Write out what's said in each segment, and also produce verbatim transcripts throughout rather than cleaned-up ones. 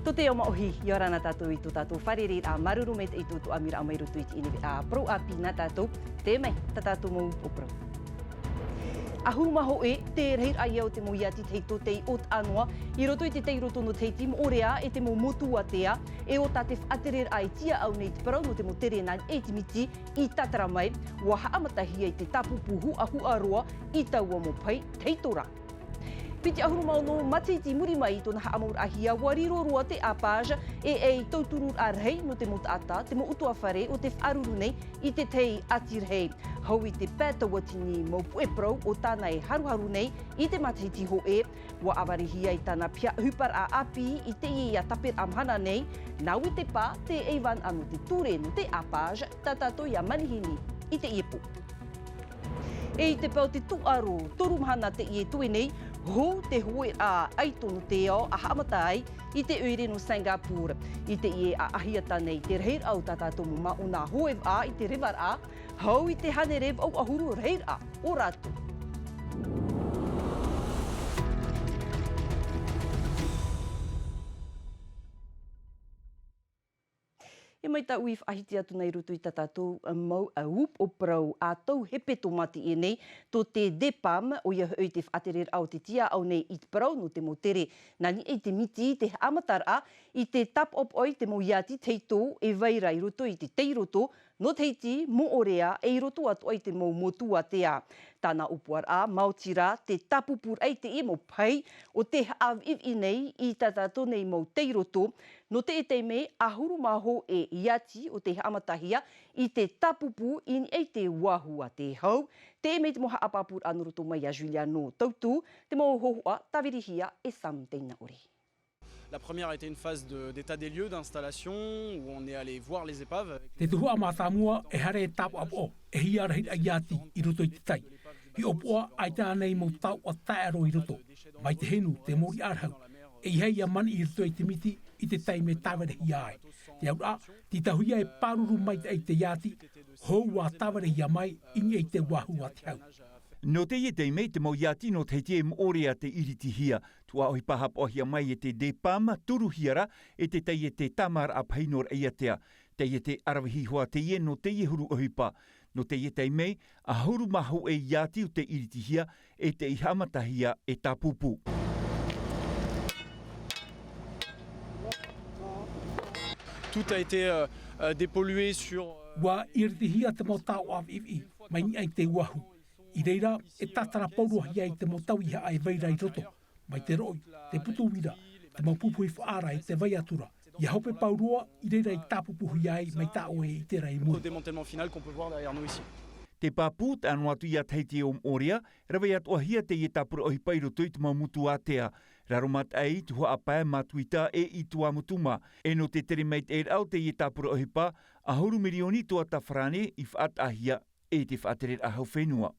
Tō te ao māʻohi, ʻia ora na tātou i tō tātou fārereiraʻa māuruuru maitaʻi i tō tātou ʻāmuiraʻa mai roto i teie nei veʻa parau ʻāpī nā tātou, tē mai tā tātou mau upoʻo parau. ʻAhuru mā hōʻē te rahiraʻa ia o te mau iāti tahito tei ʻōtaʻa noa i roto i te tairoto nō Tahiti, Moʻorea e te mau motu ātea, e ʻo tā te faʻatereraʻa i tiaʻau nei te parau nō te mau tere nā niʻa i te miti i tātara mai, ʻua haʻamatahia i te tāpūpū huʻahuʻa roa i taua mau pahi tahito ra. Piti ʻahuru mā ono matahiti i muri mai i tōna haʻamauraʻahia, ʻua riro roa te APAGE e ei tautururaʻa rahi nō te mau taʻata, te mau ʻutuāfare o tē faʻaruru nei i te tahi ʻati rahi. Hau i te pae tauatini mau puʻe parau o tāna e haruharu nei i te matahiti hōʻē, ʻua ʻavarehia i tāna piha ʻohiparaʻa ʻāpī i teie ia taperaʻa mahana nei, nā Vitepa, te ʻaivānaʻa nō te ture nō te APAGE, tā tātou ia manihini i teie pō. E i te pae o te tūʻaro, toru mahana teie toe nei, hou te hōʻēraʻa ʻaito nō te ao ʻa haʻamata ai i te ʻoire nō Singapore. I teie ʻaʻahiata nei te rahiraʻa o tā tātou mau māʻona hōʻē vaʻa i te revaraʻa, hau i te hānere vaʻu ʻahuru rahiraʻa o rātou. E mai tāʻu i faʻahiti atu nei i roto i tā tātou mau, ā, upoʻo parau ā tau hepetoma teie nei, tō te DEPAM, ʻoia hoʻi te faʻatereraʻa o te tiaʻau nei i te parau nō te mau tere nā niʻa i te miti, te haʻamataraʻa i te tāpaʻopaʻo i te mau iāti tahito e vai ra i roto i te tairoto nō Tahiti, Moʻorea, e i roto atoʻa i te mau motu ātea. Tāna ʻōpuaraʻa, maoti rā te tāpūpūraʻa i teie mau pahi o tē haʻaviʻiviʻi nei i tā tātou nei mau tairoto, nō teie taime, ʻahuru mā hōʻē iāti o tē haʻamatahia i te tāpūpū i niʻa i te uāhu a te hau. Teie mai te mau haʻapāpūraʻa nō roto mai iā Juliano Tautu, te mau hōhoʻa tāvirihia e Sam Teinaʻore. La première a été une phase de, d'état des lieux, d'installation, où on est allé voir les épaves avec... Te tuhaʻa mātāmua, e haere tāpaʻopaʻo, e hia rahiraʻa iāti i roto i te tai. Hiʻopoʻa, ʻaita ānei mau taoʻa taero i roto, mai te henu, te mōriʻa rahu, e ʻeiaha ia maniʻi i roto i te miti i te taime tāverehia ai. Te auraʻa, tītauhia e pāruru maitaʻi te iāti, hou ʻua tāverehia mai i niʻa i te uāhu a te hau. Nō teie taime, te mau iāti nō Tahiti e Moʻorea tei iritihia, tuhaʻa ʻohipa haʻapaʻohia mai e te DEPAM, turuhia ra e te taiete tāmāraʻa pahi nō Raʻiātea. Taiete ʻaravihi hoʻi teie nō teie huru ʻohipa. Nō teie taime, ʻahuru mā hōʻē iāti o tei iritihia e tei haʻamatahia e tāpūpū. Tout a été, euh, euh, dépollué sur, euh... ʻUa iritihia te mau taoʻa viʻiviʻi mai niʻa i te uāhu. I reira, e tātara paurohia ai te mau tauihaʻa e vai ra i roto, mai te roʻi, te putu uira, te mau pupuhi faʻaara e te vai atu ra, ʻia hope pauroa, i reira i tāpūpūhia ai mai tā ʻoe e ʻite ra i muri. Au démantèlement final qu'on peut voir derrière nous ici. Te pāpū, tae noa atu iā Tahiti ʻo Moʻorea, rave atoʻahia teie tāpura ʻohipa i roto i te mau motu ātea, Raromataʻi, Tuhaʻa Pae, Matuita e i Tuamotu mā. E nō te tere maitaʻi raʻa o teie tāpura ʻohipa, ʻahuru mirioni tuata farāne i faʻataʻahia e te faʻatereraʻa hau fenua.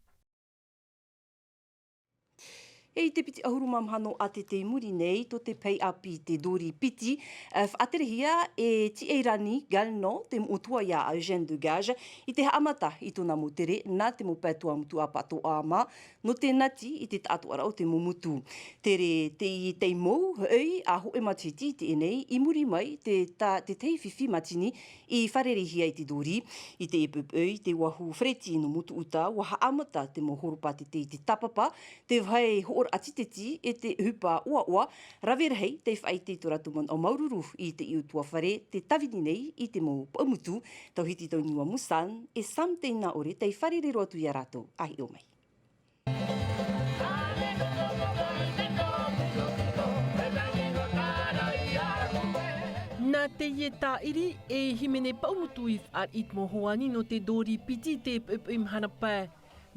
E i te piti ʻahuru mā maha nō ʻātete i muri nei, tō te pahi ʻāpī te Dori Piti, ā, faʻaterehia e Tiairani Galno, te moʻotua ia Eugène Degaze, i te haʻamata i tōna mau tere nā te mau pae Tuamotu ʻĀpatoʻa mā, nō te nati i te taʻatoʻaraʻa o te mau motu. Tere teie tei mau, hoʻi, ā hōʻē matahiti teie nei, i muri mai te ta-, te tahi fifi matini i fārereihia i te Dori. I teie poʻipoʻi, te uāhu Fereti nō Motuʻuta, ʻua haʻamata te mau horopātete i te tāpapa, te vāhi hoʻoraʻa tīteti e te ʻohipa ʻoaʻoa, rave rahi tei faʻaʻite i tō rātou manaʻo māuruuru i te ʻutuāfare, tē tāvini nei i te mau paʻumotu. Tauhiti Tauniua Musan e Sam Teinaʻore tei fārerei roa atu ia rātou, ʻa hiʻo mai. Nā teie tāʻiri, e hīmene paʻumotu i faʻariʻi i te mau hoani nō te Dori Piti i te poʻipoʻi mahana pae.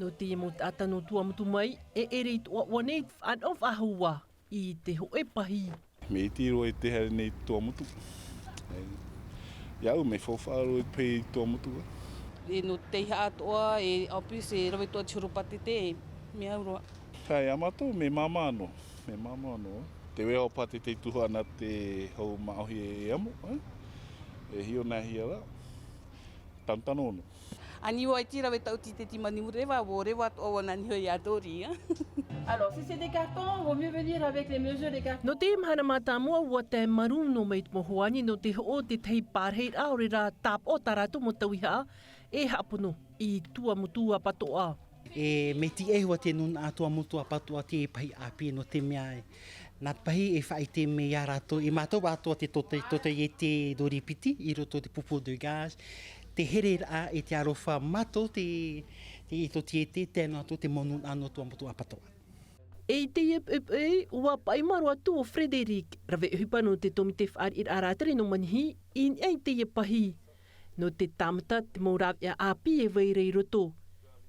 Nō teie mau taʻata nō Tuamotu mai, e ʻere i te ʻoaʻoa nei i te fānaʻo faʻahou i te hōʻē pahi. Mea iti roa i te haere nei i Tuamotu. E, iāʻu, mea faufaʻa roa i te pahi i Tuamotu, ā. E nō te teiaha atoʻa, e, en plus, e rave atoʻa te horopātete, e mea au roa. Hai, a mātou, mea māmā noa, mea māmā noa. Te vāhi horopātete i tuhaʻa nā te hau māʻohi e amo, ā. E hiʻo nā hia rā. Tanotano noa. Ani ua iti rave tau ti te tima niu reva, ua reva toʻa ua nani hoi a Dori, a. Alors, si c'est des cartons, vaut mieux venir avec les mesures des cartons. Nō te mahana mātāmua, ua tae maru nō mai te mau hoani nō te hoʻo te tahi pārahiraʻa, ʻaore rā tāpaʻo tā rātou mau tauihaʻa e haʻapono i Tuamotu-a-Patoʻa. E mea tiʻa iho ā te nūnaʻa Tuamotu-a-Patoʻa te pahi ʻāpī, nō te mea e, nā te pahi e faʻaʻite mai iā rātou, e mātou atoʻa te tōtaiete Dori piti i roto i te pupu de gaz, te hereraʻa e te aroha mātou te, te tōtaiete, tae noa atu te mau nūnaʻa nō Tuamotu-a-Patoʻa. E i teie poʻipoʻi, ua paʻi maru atu ʻo Frédéric, rave ʻohipa nō te tōmite fāriʻiraʻa rātere nō Manihi, i niʻa i teie pahi. Nō te tāmata te mau rāveʻa ʻāpī e vai ra i roto,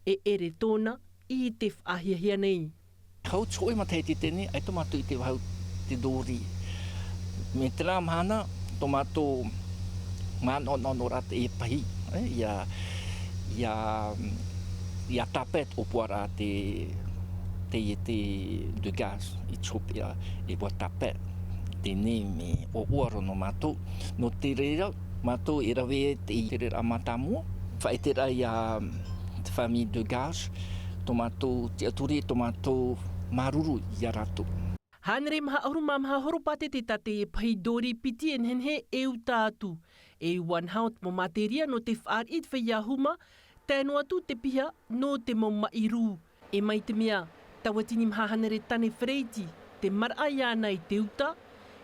e ʻere tōna i te faʻahiahia nei. Hau te hōʻē matahiti i teie nei, ʻaita mātou i te vāhi te Dori. Mai terā mahana, tō mātou manaʻonaʻo ra teie pahi, e, ʻia, ʻia, ʻia tāpae te ʻōpuaraʻa te, te, te de gaz i te hopeʻa, e ʻua tāpae. Teie nei mea ʻoaʻoa roa nō mātou. Nō te reira, mātou e rave te, te hereraʻa mātāmua. Faʻaʻiteraʻa iā te famille de gaz, tō mātou tiʻaturi, tō mātou māuruuru iā rātou. Hānere maha ʻahuru mā maha horopātete tā te pahi Dori piti e nehenehe e uta atu. E ua naha o te mau materia nō te fāriʻi i te feiā huma, tae noa atu te piha nō te mau maʻi rū. E mai te mea, tauatini maha hānere tāne Fereiti, te maraʻa iāna i te uta,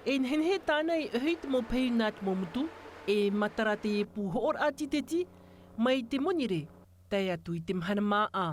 e nehenehe tāna e ʻohi te mau pahi nā te mau motu, e matara te pū hoʻoraʻa tīteti, mai te monirē, tae atu i te mahana māʻa.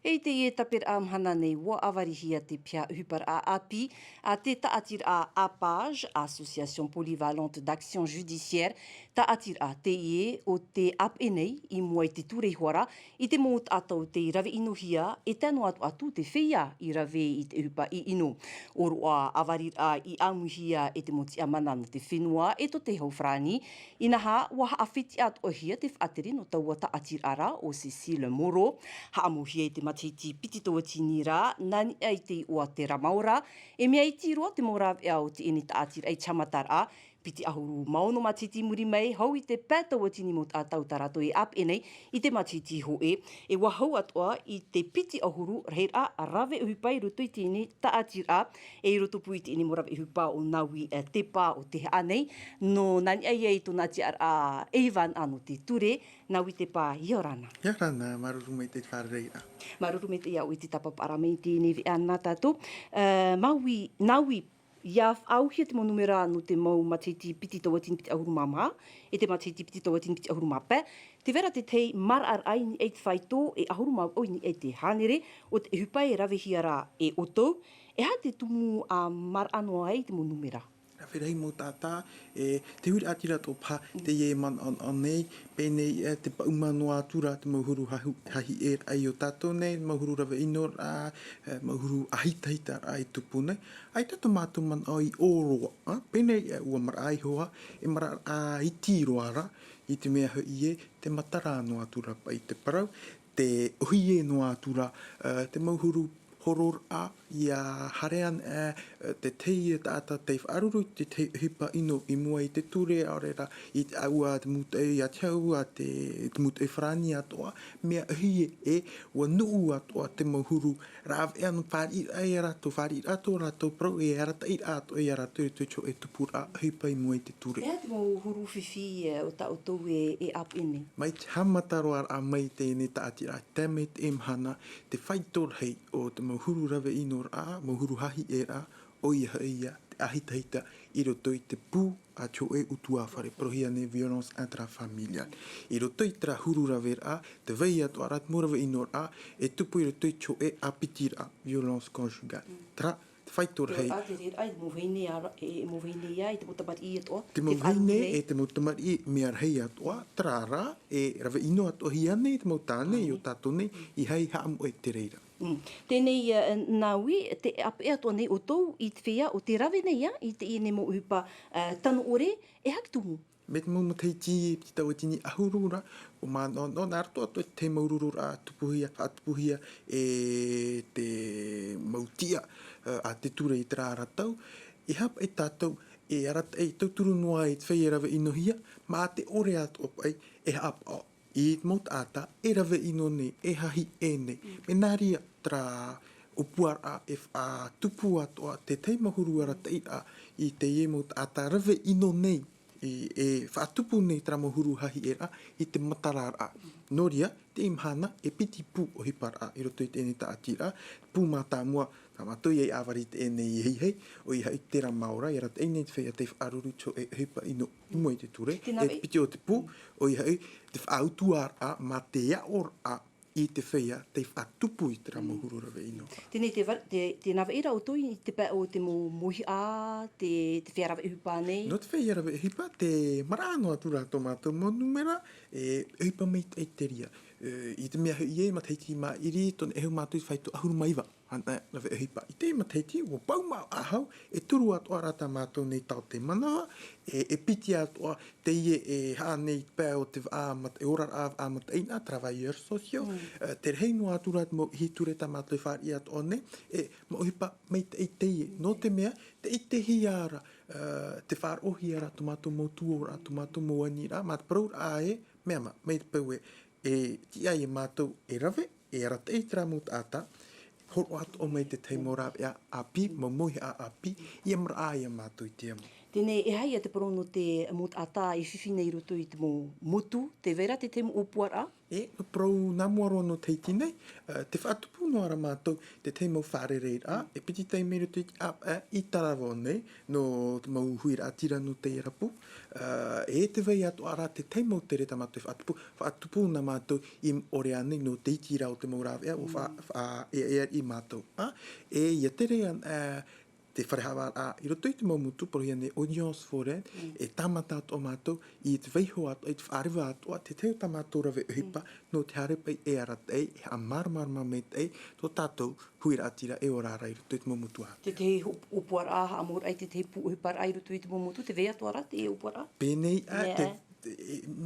E i teie taperaʻa mahana nei, ua ʻavarihia te piha ʻohiparaʻa ʻāpī a te tāʻatiraʻa APAJ, Association Polyvalente d'Action Judiciaire, tāʻatiraʻa teie o te ʻāpeʻe nei i mua i te ture iho ā ra, i te mau taʻata tei rave ʻinohia, e tae noa atu te feiā i rave i te ʻohipa ʻino. ʻOroʻa ʻavariraʻa i ʻāmuihia e te mau tiʻamana nō te fenua e tō te hau farāni, inaha, ua haʻafiti atoʻahia te faʻatere nō taua tāʻatiraʻa ra, ʻo Cécile Moreau. Haʻamauhia i te matahiti piti tauatini ra, nā niʻa i te iʻoa Terra Maora, e mea iti roa te mau rāveʻa o teie tāʻatiraʻa i te haʻamataraʻa, piti ʻahuru mā ono matahiti i muri mai, hau i te pae tauatini mau taʻata tā rātou e ʻāpeʻe nei i te matahiti hōʻē, e ua hau atoʻa i te piti ʻahuru rahiraʻa rave ʻohipa i roto i teie tāʻatiraʻa, e i roto pū i teie mau rave ʻohipa ʻo Naui, e, Tepa o te haʻa nei, nō nā niʻa ia i tōna tiʻaraʻa e iva nā nō te ture, Naui Tepa, ʻia ora na. ʻIa ora na, māuruuru maitaʻi i te fārereiraʻa. Māuruuru maitaʻi iā ʻoe i te tāpaʻoraʻa mai i teie veʻa nā tātou. E, Maui, Naui, ʻia faʻaauhia te mau nūmera nō te mau matahiti piti tauatini piti ʻahuru mā maha, e te matahiti piti tauatini piti ʻahuru mā pae. Tē vai ra te tahi maraʻaraʻa i niʻa i te faito, e ʻahuru mā vaʻu i niʻa i te hānere o te ʻohipa e ravehia ra e ʻoutou. E aha te tumu a maraʻa noa ai te mau nūmera? Rave rahi mau taʻata, e, te huiraʻatira tō paha, teie e manaʻonaʻo nei, pēnei, e, te paʻuma noa atu ra te mau huru hahu-, hahiʻeraʻa i ō tātou nei, mau huru rave ʻinoraʻa, e, mau huru ʻāhitahitaraʻa e tupu nei. ʻAita tā mātou manaʻo i ʻō roa, a, pēnei, e, ua maraʻa iho ā, e maraʻaraʻa iti roa ra, i te mea hoʻi ē, te matara noa atu ra paʻi te parau, te ʻohie noa atu ra, e, te mau huru hororaʻa, ʻia haere ana, e, te tahi taʻata tei faʻaruru i te tahi ʻohipa ʻino i mua i te ture, ʻaore rā, i te ʻāua te mūtoʻi, ʻia te ʻāua te, te mūtoʻi farāni atoʻa, mea ʻohie ē, ua nuʻu atoʻa te mau huru rāveʻa nō fāriʻiraʻa iā rātou, fāriʻiraʻa tō rātou parau, e arataʻiraʻa atoʻa iā rātou i te hōʻē tupuraʻa ʻohipa i mua i te ture. E aha te mau huru fifi, e, o tā ʻoutou e, e ʻāpeʻe nei? Mai te haʻamata roa raʻa mai teie tāʻatiraʻa, tae mai teie mahana, te faito rahi o te mau huru rave ʻinoraʻa, mau huru hahiʻeraʻa, ʻoia hoʻi ia te ʻāhitahita i roto i te pū a te hōʻē ʻutuāfare, parauhia nei violence intrafamiliale. I roto i terā huru raveraʻa, tē vai atoʻa ra te mau rave ʻinoraʻa e tupu i roto i te hōʻē ʻāpitiraʻa, violence conjugale. Mm. Terā, te faito rahi. Te reira, te reira, e te mau vahine ā ra, e, e mau vahine ia, e te mau tamariʻi atoʻa, te mau vahine, e te mau tamariʻi, mea rahi atoʻa, terā rā, e rave ʻino atoʻahia nei te mau tāne i ō tātou nei, ʻeiaha e haʻamoʻe te reira. Mm. Teie nei, e, Naui, tē ʻāpeʻe atoʻa nei ʻoutou i te feiā ʻo tē rave nei, ā, i teie nei mau ʻohipa, e, tano ʻore, e aha te tumu? Mai te mau matahiti piti tauatini ʻahuru ra, ʻua manaʻonaʻo, nā roto atoʻa i te mau huru ra tupuhia, faʻatupuhia e te mau tiʻa, e, a te ture i terā ra tau, ʻeiaha paʻi tātou e arataʻi tauturu noa i te feiā rave ʻinohia, mā te ʻore atoʻa paʻi e haʻapaʻo i te mau taʻata e rave ʻino nei, e hahi ʻē nei. Mea nā reira terā ʻōpuaraʻa e faʻatupu atoʻa te tahi mau huru arataʻiraʻa i teie mau taʻata rave ʻino nei, e faʻatupu nei terā mau huru hahi ʻē ra i te matararaʻa. Nō reira, teie mahana e piti pū ʻohiparaʻa i roto i teie tāʻatiraʻa, pū mātāmua, tā mātou i ʻāvari i teie nei i ʻō nei, ʻoia hoʻi terā mau ra e arataʻi nei te feiā tei faʻaruru i te hōʻē ʻohipa ʻino i mua i te ture, e piti o te pū, ʻoia hoʻi te faʻautuaraʻa mā te aʻoraʻa i te feiā tei faʻatupu i terā mau huru rave ʻino. Tēnei te, te, te navaʻi ra ʻoutou i te pae o te mau mōhiʻa, te, te feiā rave ʻohipa nei? Nō te feiā rave ʻohipa, te maraʻa noa atu rā tō mātou mau nūmera, e ʻohipa maitaʻi te reira. E, i te mea hoʻi ē, matahiti i maʻiri, tōna ʻehu mātou i te fāito ʻahuru mā iva ana rave ʻohipa. I teie matahiti, ʻua pau mau ʻahau, e toru atoʻa rā tā mātou nei taote manava, e, e piti atoʻa teie e haʻa nei i te pae o te vaʻa mata-, e oraraʻa vaʻa mataʻeinaʻa, travailleurs sociaux, e, te rahi noa atu rā te mau ʻihi ture tā mātou e fāriʻi atoʻa nei, e, mau ʻohipa maitaʻi teie. Nō te mea, tē ʻitehia ra, e, tē faʻaroʻohia ra tō mātou mau tuōraʻa, tō mātou mau aniraʻa, mā te parauraʻa ē, mea ma, mai te peu ē, e tiʻa ia mātou e rave, e arataʻi terā mau taʻata, hōroʻa atoʻa mai te tahi mau rāveʻa ʻāpī, mau mōhiʻa ʻāpī, ʻia maraʻa ia mātou i te amo. Tēnei, e aha ia te parau nō te mau taʻata e fifi nei i roto i te mau motu, tē vai ra te tahi mau ʻōpuaraʻa? E, nō parau nā mua roa nō Tahiti nei, e, tē faʻatupu noa ra mātou te tahi mau fārereiraʻa, e piti taime i roto i te ʻāvaʻe i Taravao nei, nō te mau huiraʻatira nō teie rapu, e, e tē vai atoʻa ra te tahi mau tere tā mātou e faʻatupu, faʻatupu nā mātou i ʻō nei nō te iti ra o te mau rāveʻa, ʻua fa-, fa-, e, e, e mātou. A, e, ʻia tere ana, e, te fare haʻavāraʻa i roto i te mau motu, parauhia nei audience foraine, e tāmata atoʻa mātou i te vaiiho atoʻa, i te faʻareva atoʻa, te tahi o tā mātou rave ʻohipa, nō te haere paʻi e arataʻi, e haʻamāramarama maitaʻi tō tātou huiraʻatira e ora ra i roto i te mau motu ʻāpī. Te tahi ʻō-, ʻōpuaraʻa, haʻamāuruuru i te tahi pū ʻohiparaʻa i roto i te mau motu, tē vai atoʻa ra te ʻōpuaraʻa? Pēnei, a, te, e,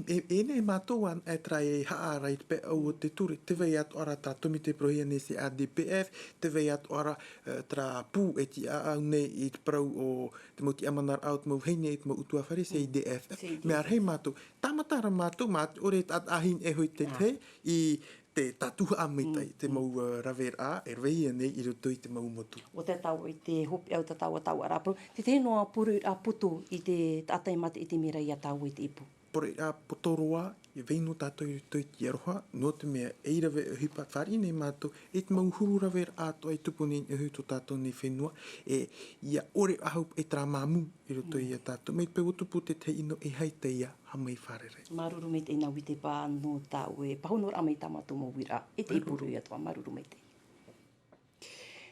e, e, e, e mātou ana, e, terā e haʻa ra i te pae ʻau o te ture, tē vai atoʻa ra terā tōmite parauhia nei C A D P F, tē vai atoʻa ra, e, terā pū e tiʻaʻau nei i te parau o te mau tiʻamanaraʻa o te mau vahine, e te mau ʻutuāfare, C I D F. C I D F. Mea rahi mātou, tāmata ra mātou, mā te ʻore e taʻata ʻāhine e hoʻi te tahi, i te tātuhaʻa maitaʻi, te mau, e, raveraʻa, e ravehia nei i roto i te mau motu. ʻO te tāua i te hopeʻa o tā tāua, tāua ra parau, te tahi noa poroʻi ra poto i te taʻata e mātaʻitaʻi mai ra ia tāua i te ipu. Poroʻi ra poto roa, e vai noa tātou i roto i te aroha, nō te mea, e rave ʻohipa fāriʻi nei mātou, e te mau huru raveraʻa atoʻa e tupu nei i niʻa iho i tō tātou nei fenua, e, ʻia ʻore ʻahau e terā māmū i roto ia tātou. Mai te peu ʻua tupu te tahi ʻino e haere ia, haʻamau fārerei. Māuruuru maitaʻi nā Vitepa nō tā ʻoe pāhonoraʻa mai tā mātou mau uiraʻa, e te pūroi atoʻa, māuruuru maitaʻi.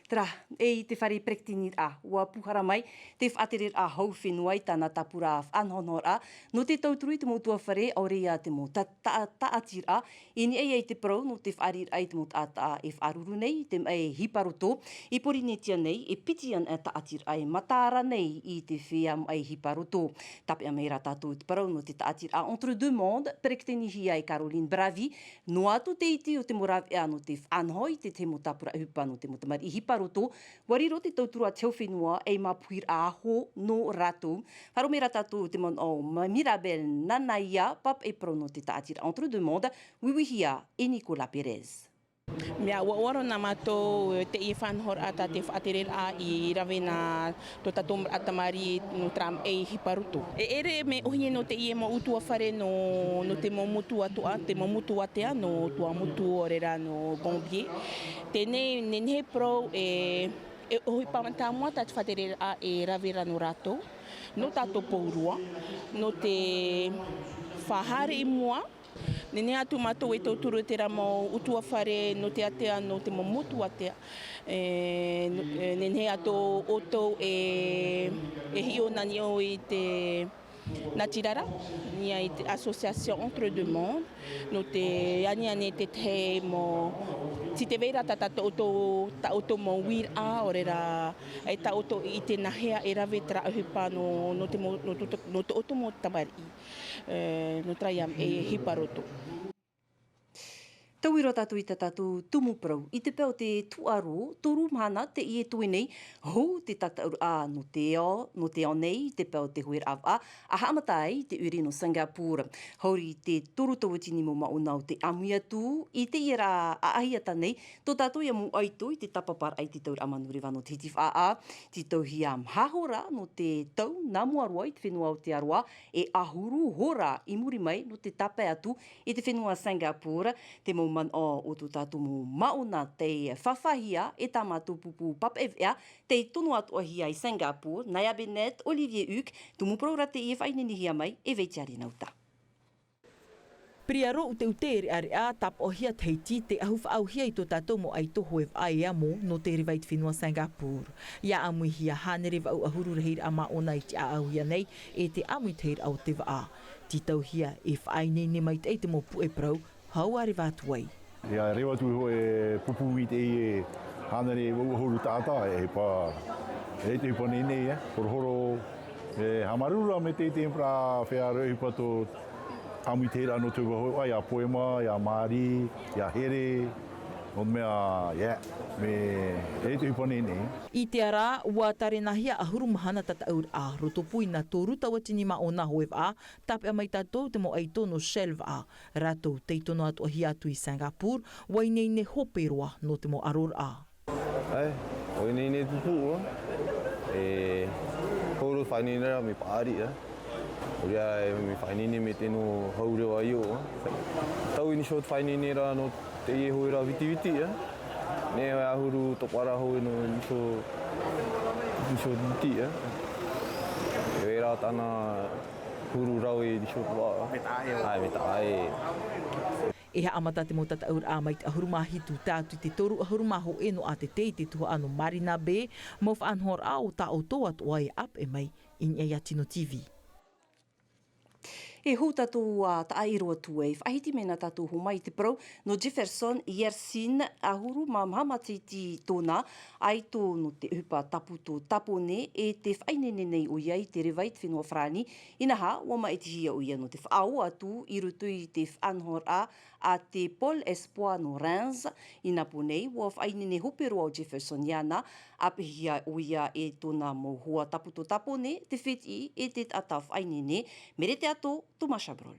Terā, e i te fare peretiteniraʻa, ʻua pūhara mai te faʻatereraʻa hau fenua i tāna tāpura faʻanahonahoraʻa, nō te tauturu i te mau ʻutuāfare, ʻaore ia te mau ta-, ta-, taʻatiraʻa, i niʻa ia i te parau nō te fāriʻiraʻa i te mau taʻata e faʻaruru nei i te maʻi hiparoto i Pōrīnetia nei, e piti ana taʻatiraʻa e mataara nei i te feiā maʻi hiparoto. Tāpeʻa mai ra tātou i te parau nō te taʻatiraʻa Entre Deux Mondes, peretitenihia e Caroline Bravi, noa atu te iti o te mau rāveʻa nō te faʻanaho i te tahi mau tāpura ʻohipa nō te mau tamariʻi hiparoto, ʻua riro te tauturu a te hau fenua ei māpuhiraʻa aho nō rātou. Faʻaroʻo mai ra tātou te manaʻo o Mirabel Nanaia, papaʻi parau nō te taʻatiraʻa Entre Deux Mondes, uiuihia e Nicolas Pérez. Mea ʻoaʻoa roa nā mātou, e, teie faʻanahoraʻa tā te faʻatereraʻa i rave nā tō tātou mau tamariʻi nō terā maʻi hiparoto. E ʻere mea ʻōhie nō teie mau ʻutuāfare nō, nō te mau motu atoʻa, te mau motu ātea, nō Tuamotu, ʻaore rā nō Gambier. Teie nei, nehenehe parau e, e ʻohipa mātāmua tā te faʻatereraʻa e rave ra nō rātou, nō tātou pauroa, nō te faʻahaere i mua, nehenehe atu mātou e tauturu i terā mau ʻutuāfare nō te ātea, nō te mau motu ātea. E, n-, e, nehenehe atu ʻoutou e, e hiʻo nā niʻa i te natirara, i niʻa i te association Entre Deux Mondes, nō te aniani i te tahi mau, tē vai ra tā, tā ʻoutou, tā ʻoutou mau uiraʻa, ʻaore rā, e tā ʻoutou i ʻite nāhea e rave terā ʻohipa nō, nō te mau, nō tō, nō tō ʻoutou mau tamariʻi. E, nō terā ia, e hiparoto. Tauira tātou i tā tātou tumu parau. I te pae o te tuʻaro, toru mahana teie e toe nei, hou te tataʻuraʻa nō te ao, nō te ao nei, i te pae o te hoeraʻa vaʻa, ʻa haʻamata ai i te ʻoire nō Singapore. Hou i te toru tauatini mau māʻona o te ʻāmui atu, i teie rā ʻaʻahiata nei, tō tātou ia mau ʻaito i te tāpaparaʻa i te tauraʻa manureva nō Tahiti Faʻaʻā, tītauhia maha hora nō te tau, nā mua roa i te fenua Aotearoa, e ʻahuru hora i muri mai nō te tāpae atu i te fenua Singapore, te mau manaʻo o tō tātou mau māʻona tei fafahia e tā mātou pupu pāpaʻi veʻa, tei tono atoʻahia i Singapore, Naya Bennett, Olivier Huc, tumu parau rā teie e faʻaineinehia mai e Veitiare Nauta. Piriaro ʻuteʻute e reʻareʻa, tāpaʻohia Tahiti, tē ahu faʻaauhia i tō tātou mau ʻaito hoe vaʻa e amo nō te reva i te fenua Singapore. ʻIa ʻāmuihia hānere vaʻu ʻahuru rahiraʻa māʻona i te ʻāʻauhia nei, e te ʻāmuitahiraʻa o te vaʻa. Tītauhia e faʻaineine maitaʻi te mau puʻe parau, hou ʻa reva atu ai. ʻIa reva atu iho e pupu i teie hānere vaʻu ʻahuru taʻata, e ʻohipa, e te ʻohipa nei nei, e horohoro, e haʻamāuruuru mai teie parau, fea rā e ʻohipa tō ʻāmuitahiraʻa nō te vaʻa, ʻia poema, ʻia māri, ʻia here, nō te mea, ʻia, mea, e te ʻohipa nei nei. I te ara, ʻua tārenahia ʻahuru mahana tataʻuraʻa, roto pū i nā toru tauatini māʻona hoe vaʻa, tāpeʻa mai tātou te mau ʻaito nō Shell Vaʻa, rātou tei tono atoʻahia atu i Singapore, ʻua ineine hope roa nō te mau ʻaroraʻa. ʻAe, ʻua ineine pūpū ʻoe, e, hou roa te faʻaineine ra mea paʻari, ʻae. ʻOia e mea faʻaineine mai te nō hau reo ai ʻoe. Tau i nīsō te faʻaineine ra nō teie hoe ra vitiviti, ʻae. Nei e ʻahuru topa ra hoe nō nīsō, nīsō viti, ʻae. E vera tāna huru rau e nīsō topa. Mea taʻa ʻē. ʻAe, mea taʻa ʻē. E haʻamata te mau tataʻuraʻa mai te ʻahuru mā hitu, tae atu i te toru ʻahuru mā hōʻē nō ʻĀtete i te tuhaʻa nō Marina Bay, mau faʻanahoraʻa o tā ʻoutou atoʻa e ʻāpeʻe mai i niʻa iā Tino TV. E hou tātou ā taʻa ʻē roa atu ai, faʻahiti mai nā tātou hōmai i te parau nō Jefferson Yersin, ʻahuru mā maha matahiti tōna, ʻaito nō te ʻohipa tapu tō Tāpōnē, e tē faʻaineine nei ʻoia i te reva i te fenua Farāni, inaha, ʻua māʻitihia ʻoia nō te faʻaō atu i roto i te faʻanahoraʻa a te Pôle Espoir nō Reims, i nā pō nei, ʻua faʻaineine hope roa ʻo Jefferson iāna, ʻāpeʻehia ʻoia e tōna mau hoa tapu tō Tāpōnē, te fētiʻi e te taʻata faʻaineine, Merete Ato, Thomas Chabrol.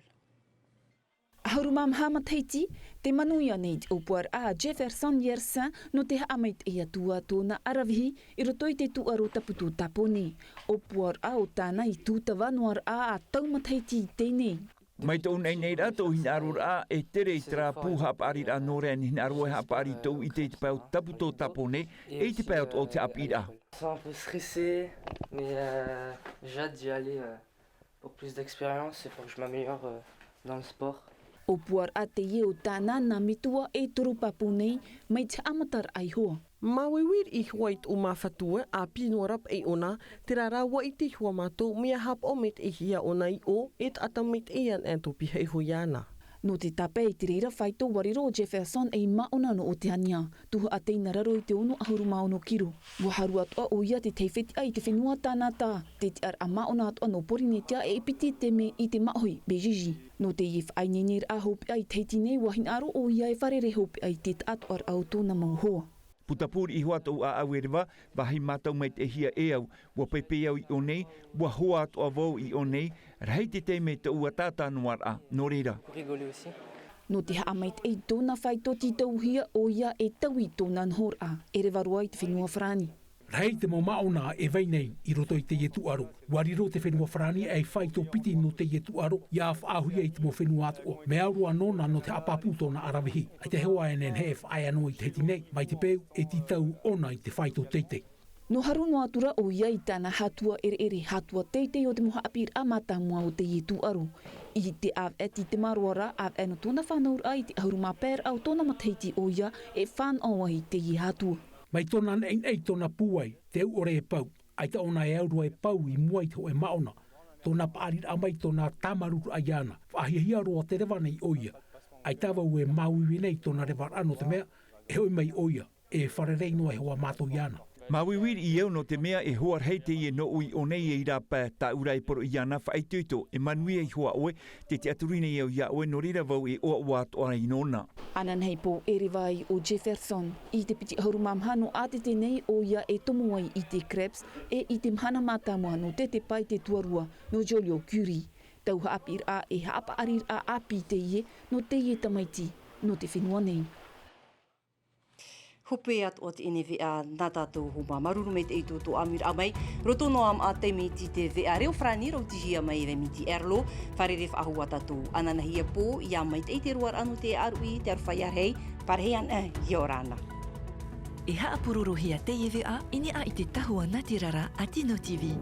ʻAhuru mā maha matahiti, tē manuia nei te ʻōpuaraʻa a Jefferson Yersin nō te haʻamaitaʻi atu ā tōna ʻaravihi i roto i te tūʻaro tapu tō Tāpōnē. ʻŌpuaraʻa ʻo tāna i tūtava noa ra ā tau matahiti i teie nei. Mai tōʻu naʻinaʻiraʻa, tōʻu hinaʻaroraʻa, e tere i terā pū haʻapaʻariraʻa nō reira, e hinaʻaro e haʻapaʻari tōʻu ʻite i te pae o te tapu tō Tāpōnē, e i te pae o te haʻapiʻiraʻa. C'est un peu stressé, mais, euh, j'ai hâte d'y aller, euh, pour plus d'expérience et pour que je m'améliore, euh, dans le sport. ʻŌpuaraʻa teie o tāna nā metua e toru pāpū nei, mai te haʻamataraʻa iho ā. Māuiui iho ā i tōʻu māfatu, ʻāpī noa ra paʻi ʻōna, terā rā ʻua ʻite iho ā mātou, mea haʻapaʻo maitaʻihia ʻōna i ʻō, e taʻata maitaʻi ana atu pihaʻi iho iāna. Nō te tāpae i te reira faito, ʻua riro ʻo Jefferson ei māʻona nō Oteania, tuhaʻa tei nā raro i te ono ʻahuru mā ono kiro. ʻUa haru atoʻa ʻoia te tahi fētiʻa i te fenua Tānata, te tiʻaraʻa māʻona atoʻa nō Porinetia e piti te mea i te māʻohi, Beijing. Nō teie faʻaineineraʻa hopeʻa i Tahiti nei, ʻua hinaʻaro ʻoia e fārerei hopeʻa i te taʻatoʻaraʻa o tōna mau hoa. Puta pū riʻi iho ā tōʻu ʻāʻau e reva, vāhi mātau maitaʻihia e au, ʻua pēpē au i ʻō nei, ʻua hoa atoʻa vau i ʻō nei, rahi te taime tōʻu ʻataʻata noa ra, nō reira. Nō te haʻamaitaʻi i tōna faito, tītauhia ʻoia e taui i tōna nohoraʻa, e reva roa i te fenua Farāni. Rahi te mau māʻona e vai nei i roto i teie tūʻaro. ʻUa riro te fenua Farāni ei faito piti nō teie tūʻaro, ʻia faʻaauhia i te mau fenua atoʻa. Mea au roa nōna nō te haʻapāpū tōna ʻaravihi. ʻAita e hoa e nehenehe e faʻaea noa i Tahiti nei, mai te peu e tītau ʻōna i te faito teitei. Nō haru noa atu ra ʻoia i tāna hātua ʻereʻere, hātua teitei o te mau haʻapiʻiraʻa mātāmua o teie tūʻaro. I te ʻāvaʻe titema roa ra, ʻāvaʻe nō tōna fānauraʻa i te ʻahuru mā paeraʻa o tōna matahiti ʻoia e fānaʻo ai i teie hātua. Mai tōna naʻinaʻi i tōna pūai, te au ʻore e pau, ʻaita ʻōna e au roa e pau i mua i te hōʻē māʻona. Tōna paʻariraʻa mai, tōna tāmarūraʻa iāna, faʻahiahia roa te reva nei ʻoia. ʻAita vau e māuiui nei i tōna revaraʻa nō te mea, e hoʻi mai ʻoia, e fārerei noa e hoa mātou iāna. Māuiui i au nō te mea e hoa rahi teie nōʻu i ʻō nei e ira pae tāʻu rā e poroʻi iāna faʻaitoito e manuia iho ā ʻoe. Te tiʻaturi nei au iā ʻoe nō reira vau e ʻoaʻoa atoʻa ai nōna. Ananahi pō e reva ai ʻo Jefferson i te piti ʻahuru mā maha nō ʻātete nei ʻo ia e tomo ai i te Crêpes e i te mahana mātāmua nō te tepa i te tuarua nō Joliot-Curie. Tau haʻapiʻiraʻa e haʻapaʻariraʻa ʻāpī teie nō teie tamaiti nō te fenua nei. Hope atu o te ʻene veʻa nā tātou homa maruru mai te ʻaito tō ʻāmuiraʻa mai. Roto noa maʻa taime i te veʻa reo farāni rautihia mai e vemiti erlo. Fārerei faʻahou ā tātou ananahi ia pō ia maitaʻi te roaraʻa nō te aruʻi te aroha ia rahi. Pārahi ana ia ora ana. E haʻapurorohia teie veʻa i niʻa i te tahua nā te rara a tino tv.